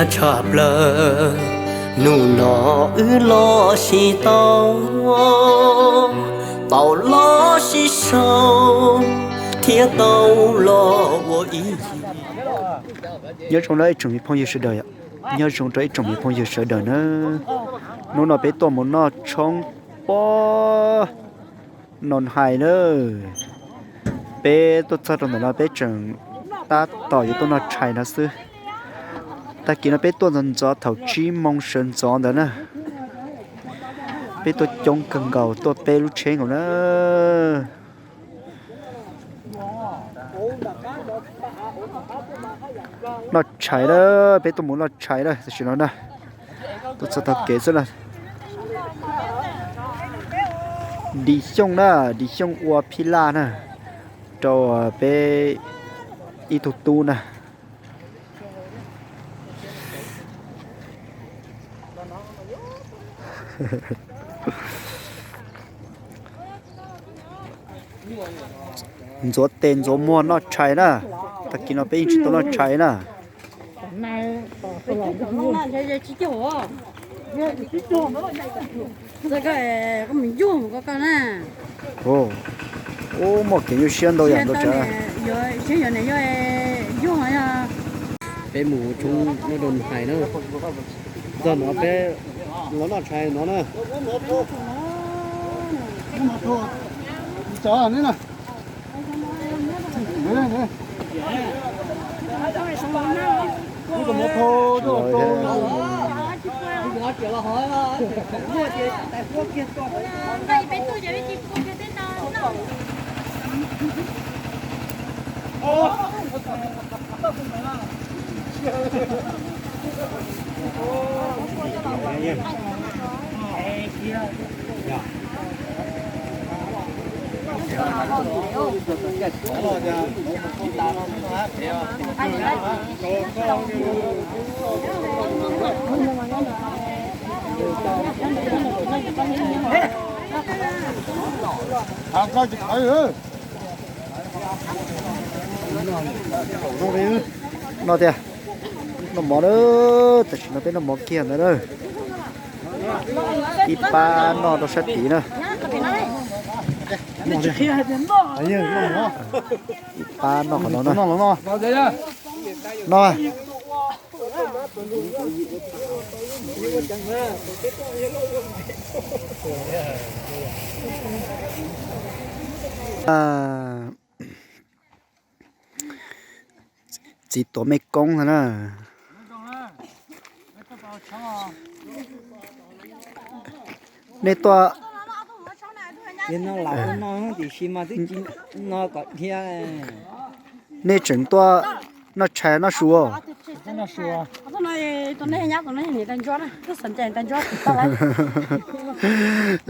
tshaj plaws, hnub no wb los sib tau, tau los sib sau, thiab tau los ua ib yig. Nyob zoo rau ib tsoom me phooj ywg sawv daws, nyob zoo rau ib tsoom me phooj ywg sawv daws na. Hnub no peb tuaj mus noj tshoob pob Noo Hais na. Peb tuaj txog rau ntawm no peb tseem tab tom yuav tuaj noj tshais no xwb. Tag kis no peb tuaj ntxov ntxov thaum tsib moo sawv ntxov ntawd na. Peb tuaj coob kawg nkaus, tuaj peb lub tsheb nkaus na. Noj tshais na, peb tuaj mus noj tshais na tam sim no na. Tuaj txog tog kev xwb na. Dim Xyooj na, Dim Xyooj ua phij laj na rau peb ib tug tub na. Ntxuav tes ntxuav muag noj tshais na. Tag kis no peb yeej tsis tau noj tshais na. Ub, muaj kev nyuaj siab ntau yam ntau tsav. Peb mus tshoob noj rau Hais na. Txog no peb los noj tshais no na. No tiag, noj mov na, tam sim no peb noj mov kiag ntawd na. Ib pab noj rau sab tid na. Ib pab noj qhov no na. No. Txiv tuam mej koob ntag na. Nej tuaj, nej tseem tuaj noj tshais noj su.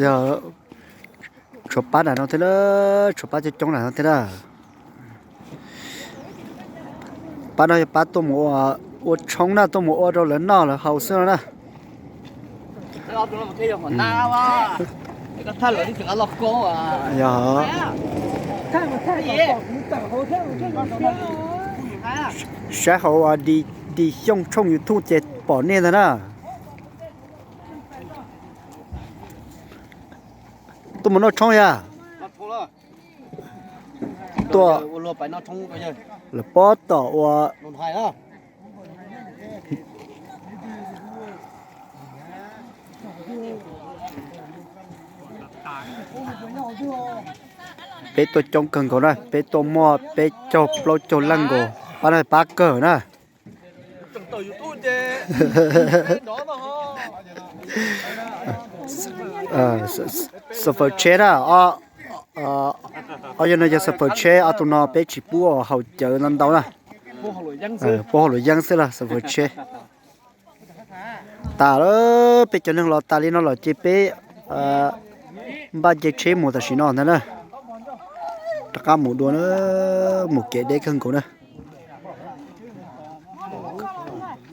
Yog tshuav pab nram no thiab, tshuav pab coob coob nram no thiab na. Pab no yog pab tuaj mus ua tshoob na, tuaj mus ua rau lawv noj lawv haus xwb no na. Yog, saib hauv Dim Xyooj tshooj YouTube ces pom nej ntag na. Tuaj mus noj tshoob yog? Tuaj, lawv pob tom ua. Peb tuaj coob kawg nkaus na, peb tuaj muaj peb caug plaub caug leej nkaus, pab no pab kawg na. Xov fawm tsheb na, ob yog no yog xov fawm tsheb, ob tug no peb tsis pub haus cawv ntau ntau na. Pub hauj lwm yeeb xwb los xov fawm tsheb. Tas lawm, peb cov neeg los tas li no lawm ces peb npaj nce tsheb mus tam sim no ntag na. Rov qab mus dua na, mus kev deb kawg nkaus na.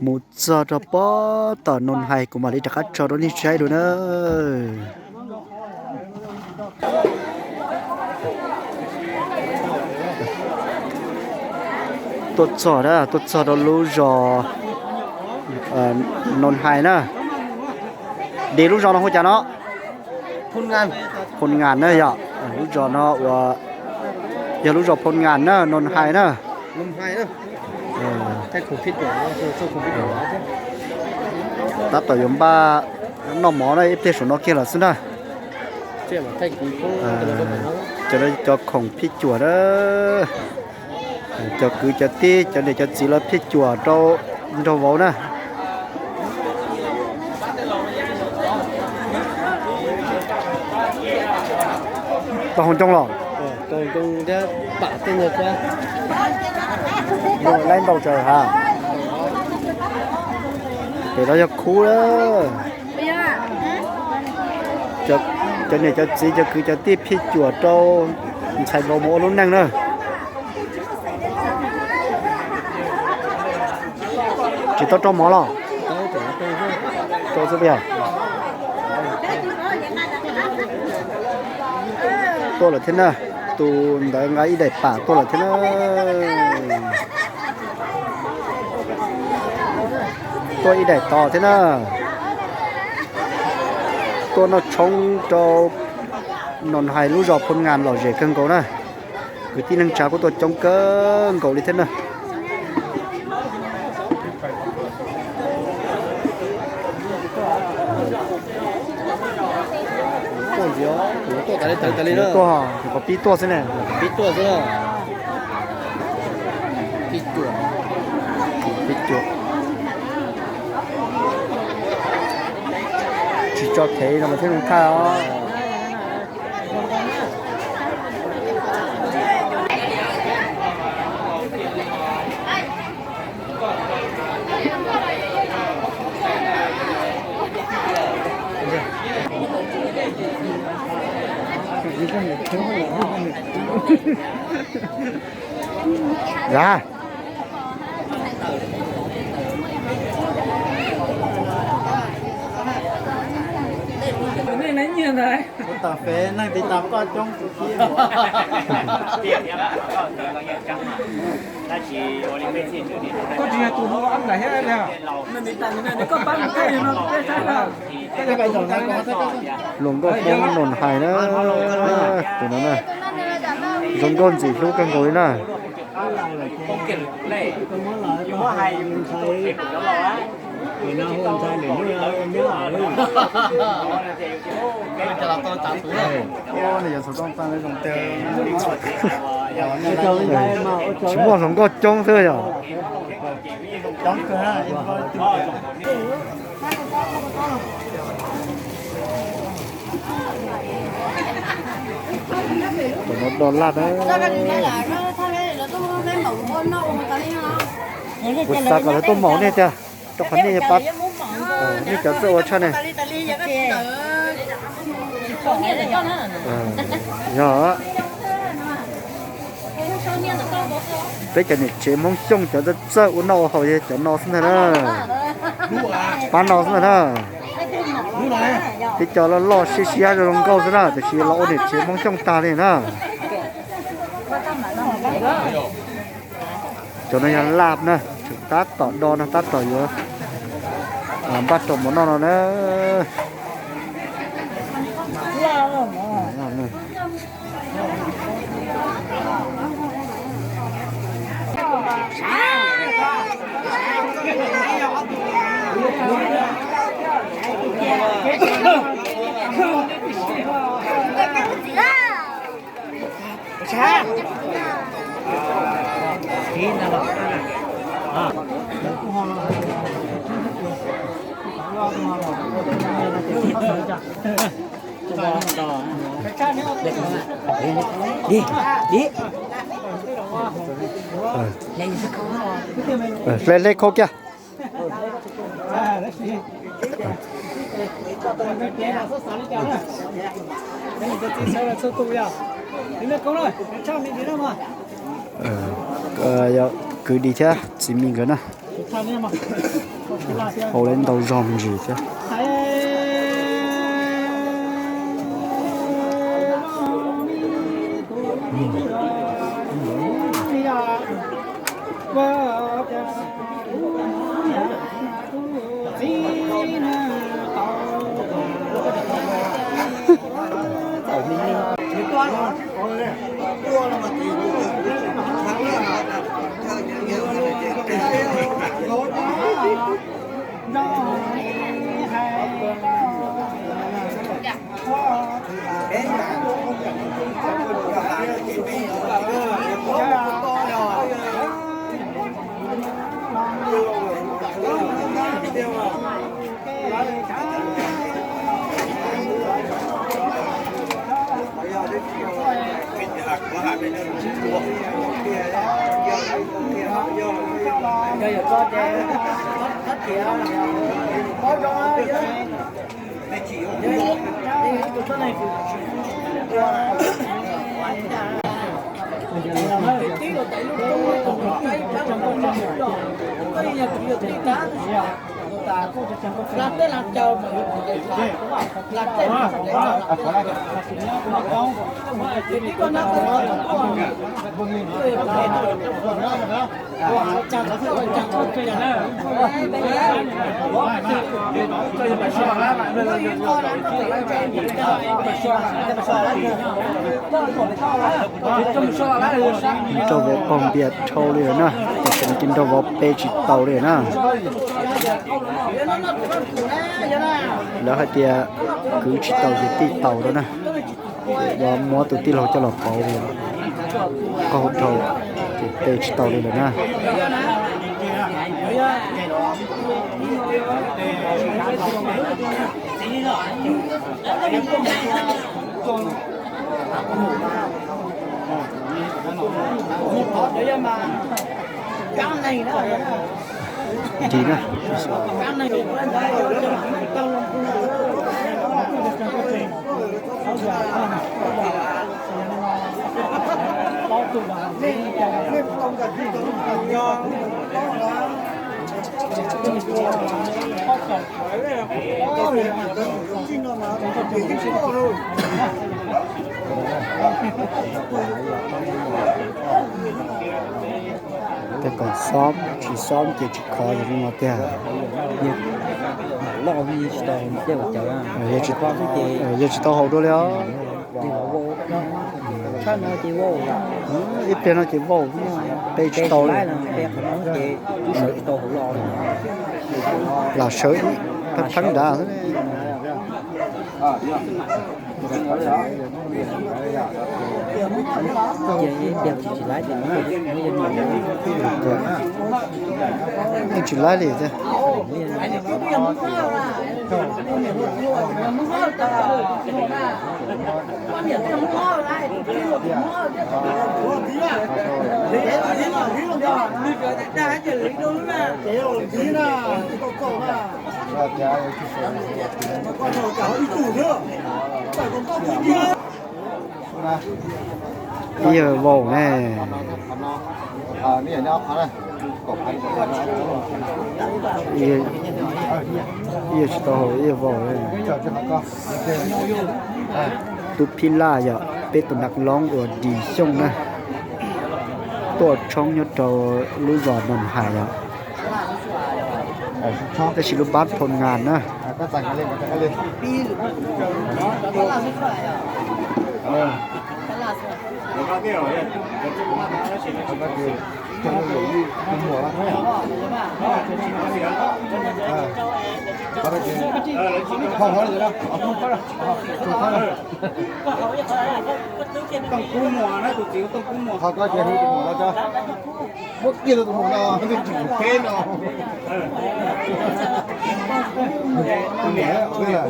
Mus txog rau pob tom Noo Hais kuv mam li rov qab tso rau nej saib dua na. Tuaj txog na, tuaj txog rau lub zos Noo Hais na. Dej lub zos no hu cas no? Phoo Ngas na yog lub zos no uas yog lub zos Phoo Ngas na, Noo Hais na. Tab tom yuav npaj noj mov na, ib pliag saum no kiag lawm xwb na. Cov no cov khoom phij cuam na. Cov kwv cov tij cov niam cov txiv lawv phij cuam rau nraug vauv na. Tau hau ncoo los? Laib ntau tsawg ha. Pem no yog khub lawm. Cov niam cov txiv cov kwv cov tij phij cuam rau ntxhais vauv mus ua lub neej na. Tsis tau rau mov los? Rau xwb tiag. Tuaj lawm thiab na. Tus ntawd nqa ib daim pam tuaj lawm thiab na. Tuaj ib daim tos thiab na. Tuaj noj tshoob rau Noo Hais lub zos Phoo Ngas lom zem kawg nkaus na. Kwv tij neej tsa kuj tuaj coob kawg nkaus li thiab na. Tuaj, kuv qhov pib tuaj xwb ne. Tsis tso thev no mas thiaj zoo thaj os. Kuv tawm fev neeg tiv tas koj coob kuv thiab. Koj tsis yog tus hu ab nplaim thiab li. Hluas nkauj Hmoob Noo Hais na, tus no na, zoo nkauj ntxim hlub kawg nkaus li na. Tsis muaj hluas nkauj coob xwb yog. Tus no do laj na. Kuv xav kom lawv tuaj maum nej tiag, rau qhov nej pab nej cov txawj ua tshaj ne. Yog peb cov niam tsev Hmoob Xyooj cov txawj ua noj ua haus yog cov no xwb ntag na. Pab no xwb ntag na. Tib co loj loj siab siab zoo nkauj xwb na, tiam sis los ua niam tsev Hmoob Xyooj tag li na. Cov no yog laj na, tab tom do no tab tom yuav npaj rau mov noj no na. Hle hle khau kiag. Kwv Dim thiab txiv Mim nkawd na, haus li ntau zog me ntsis thiab. Rau vauv pog npias dhau li lawm na, tam sim no ces nrog vauv pe tsis taus li lawm na. Lawv hais tias kwv tsis taus ces tij taus rau na. Yuav muab tus tij laug coj los pauv li, qaug dhau, ces pe tsis taus li lawm na. Ntsis na. Tej kom xob tsis xob ces tsis khov yog li no tiag. Yog tsis tau haus dua li os. Ib pliag no ces vau, pe tsis tau li. Lam sawv ib pheej nrad xwb. Yeej tsis laib li thiab. Ib yawg vauv ne. Ib yawg tsis tau haus ib yawg vauv. Tub Phib Laj yog peb tus nam loob uas Ris Xyooj na, tuaj tshoob nyob rau lub zos Noom Hais yog, tab sis lub pab Phoo Ngas na. Ho koj ces hu tus muam no tso. Muab kiag tus muam no, tus muam peb no. Tus muam, tus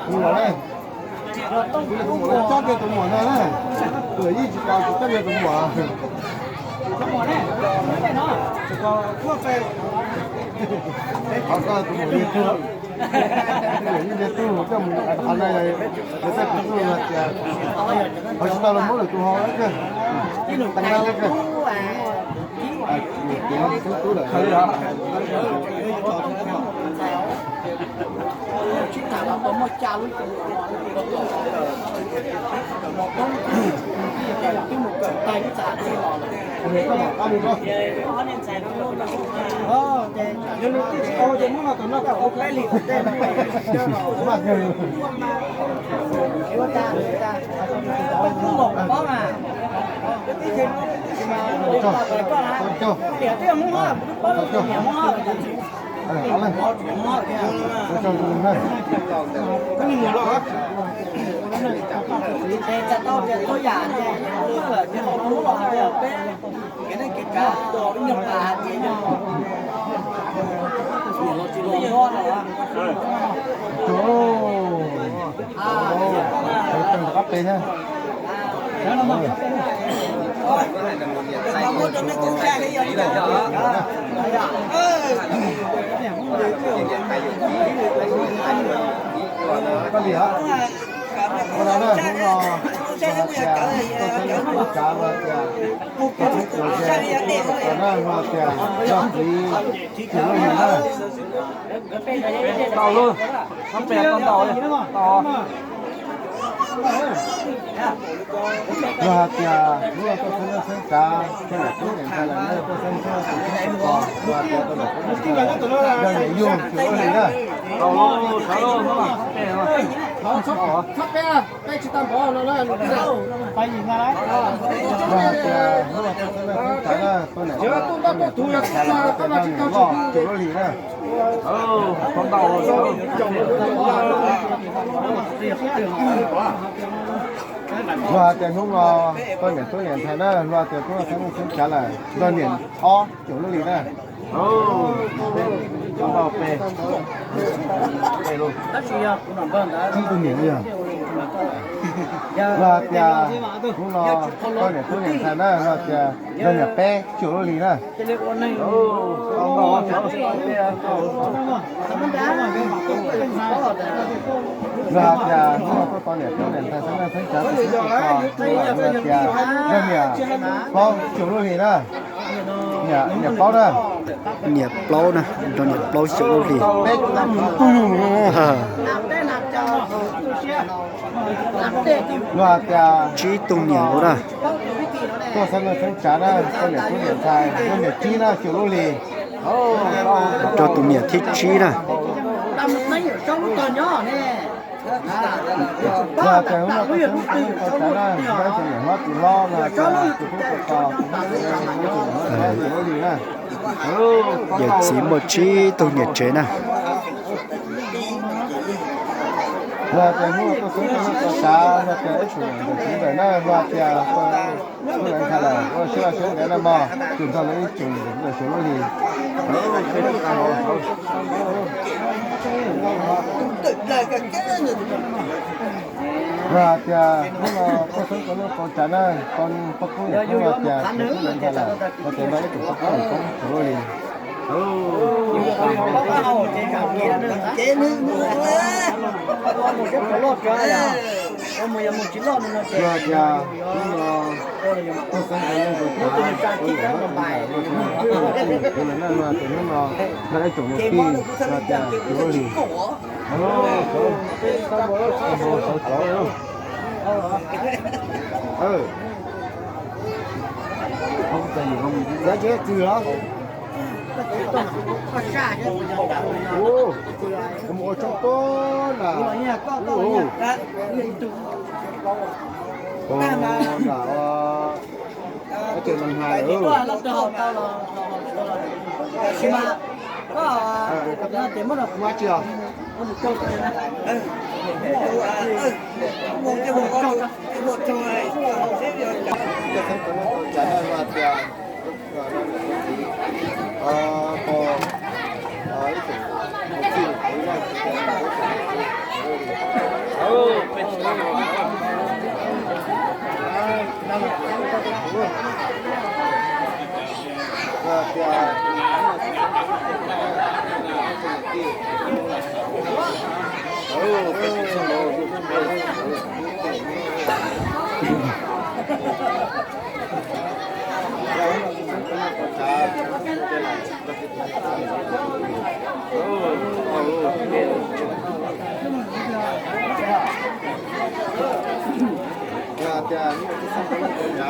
muam, tus muam, tus muam, coj kiag tus muam no na. Tus yeej tsis tau, tus coj kiag tus muam. Ho koj tus muam yeej tug, tus muam yeej tug coj mus qhov no, yog tej tus tub hais tias, ho tsis tau los muab lwm tus haus kawg, tag nab kawg. Tub lawm. Koj li hos, ua no na, hnub no, tuaj saib lub koob tsav no tias, tuaj saib koob tsav no tias, yog txiv, txiv lub hlis na. Tau lub, koob pem tau ntau, tau. Yog hais tias hnub no tuaj saib lub koob tsav, tuaj niam tub niam ntxhais lawm na, tuaj saib ntxhais tus tub tus kos, yog hais tias tuaj niam tub niam ntxhais, yog niam yug txiv lub hlis na. Tau lub, tau lub, koob pem. Yog hais tias hnub no tuaj saib lub koob tsav na, tuaj niam tub niam ntxhais lawm na, tuaj niam loj txiv lub hlis na. Luag hais tias hnub no tuaj niam tub niam ntxhais na, luag tias tuaj saib lub koob tsav lawm, yog niam ob caum lub hlis na. Ntau pem, pem lub, tsib tug niam yog. Luag hais tias hnub no tuaj niam tub niam ntxhais na, luag tias yog niam peb caum lub hlis na. Luag hais tias hnub no tuaj tos niam tub niam ntxhais xeeb leej xeeb tsav, luag tias yog niam plaub caum lub hlis na. Niam plaub na. Niam plaub na, nrog niam plaub caum lub hlis. Luag hais tias tsib tug niam nkaus na. Tuaj xeeb leej xeeb tsav na, tuaj niam tub niam ntxhais, yog niam tsib na, caum lub hlis. Nrog tus niam thib tsib na. Luag tias hnub no tuaj xeeb leej xeeb tsav na, yog ib tug niam hlob txiv hlob no, tus tub tus kos, tus niam hlob txiv hlob, caum lub hlis na. Yawm txiv muaj tsib tug niam tsev na. Luag tias hnub no tuaj xeeb leej xeeb tsav, luag tias ib tug niam txiv ntawm na, luag tias tuaj lawv ntxhais lawm, ua siab ua siab ntev na mog, tsuas nrog lawv ib tug niam txiv ntawm caum lub hlis. Luag tias hnub no tuaj xeeb koj lub koob tsav na, koj poj koob niam koob, luag tias koj lawv ntxhais lawm, luag tias nrog ib tug poj koob niam koob caum lub hlis. Luag tias hnub no tuaj xeeb koj lub koob tsav, koj niam hlob txiv ntawm, luag tias ib tug niam tub niam koob lawm na, luag tias hnub no nrog ib tug niam tij, luag tias caum lub hlis. Txiav tsis txwm los? Mus ua tshoob tuaj na. Ua na, ua ces mas hais. Koj tsis os?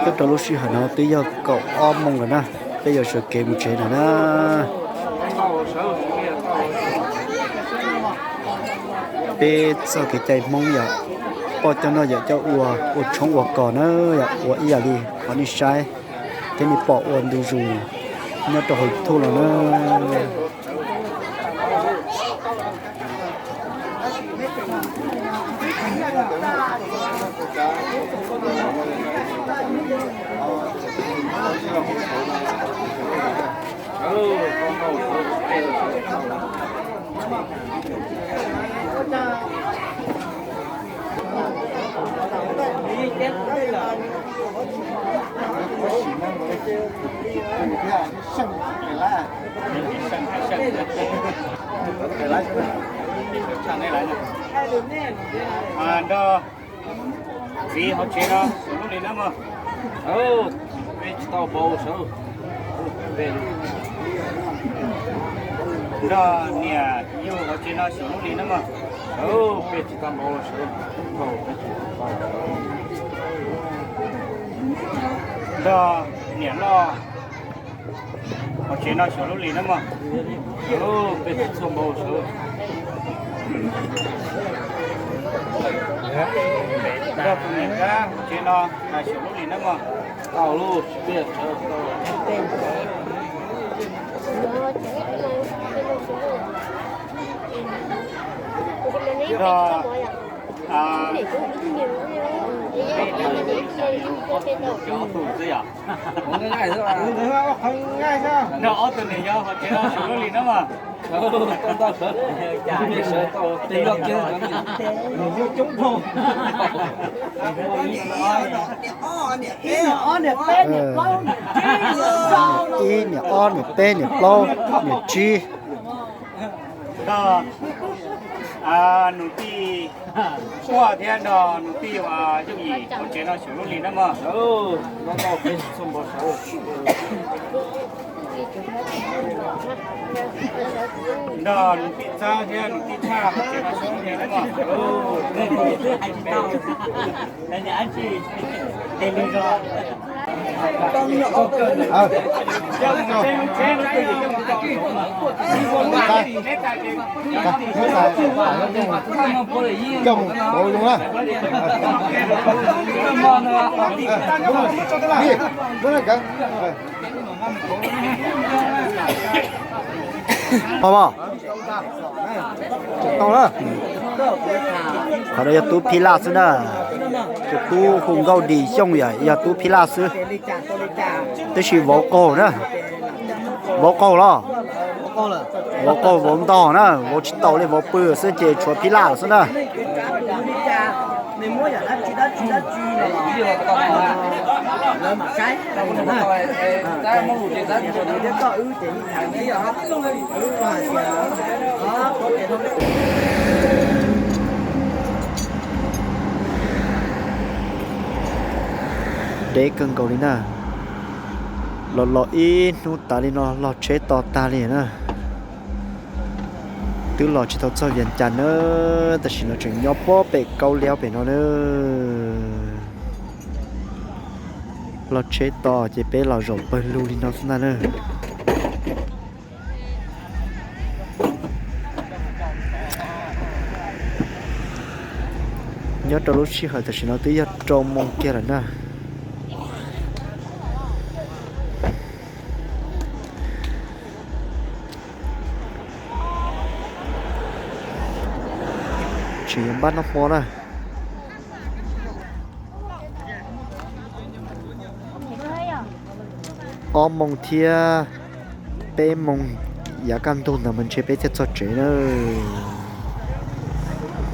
Nyob rau lub sij hawm no twb yog kaum ob moos lawm na, peb yuav sawv kev mus tsev lawm na. Peb txoj kev cai Hmoob yom, poj coj noj yawm coj ua, ua tshoob ua kos na, yom, ua ib yam li qhov nej saib thiab nej pom ua ntu zus nyob rau hauv YouTube los na. Nrog txiv hauv tsev no xyuas lub hli na mog. Peb tsis tau npau sawv. Nrog niam yug hauv tsev no xyuas lub hli na mog. Peb tsis tau npau sawv. Nrog niam loj hauv tsev no xyuas lub hli na mog. Peb tsis txhob npau sawv. Nrog tus niam nkab hauv tsev no xyuas lub hli na mog. Tau lub, peb sawv tau. Nrog, a, nrog ob tug niam yau hauv tsev no xyuas lub hli na mog. Ib, niam ob, niam peb, niam plaub, niam tsib. Nrog, a, nus tij Huaj thiab nrog nus tij Yooj Yim hauv tsev no xyuas lub hli na mog. Nrog nus tij Txawb thiab nus tij Tshaj hauv tsev no xyuas lub hli na mog. Pom pom. Tau na. Qhov no yog tub Phij Laj xwb na. Tus tub hu Nkauj Dis Xyooj yom, yog tub Phij Laj xwb. Tab sis vauv qaug na. Vauv qaug los? Vauv qaug vauv ntog na, vauv tsis taus li, vauv pw xwb ces tshuav Phij Laj xwb na. Deb kawg nkaus li na. Los los ib hnub tas li no los tsheb to tag li na. Twb los tsis tau txog Vias Cas na, tam sim no tseem nyob pob pem Kaub Liab pem no na. Los tsheb to ces peb los zaum pawg lug li no xwb ntag na. Nyob rau lub sij hawm tam sim no twb yog rau moos kiag lawm na. Tseem yuav npaj noj hmo na. Ob moos thiab peb moos yav kaj ntug ntawd mas ntshe peb thiaj txog tsev na.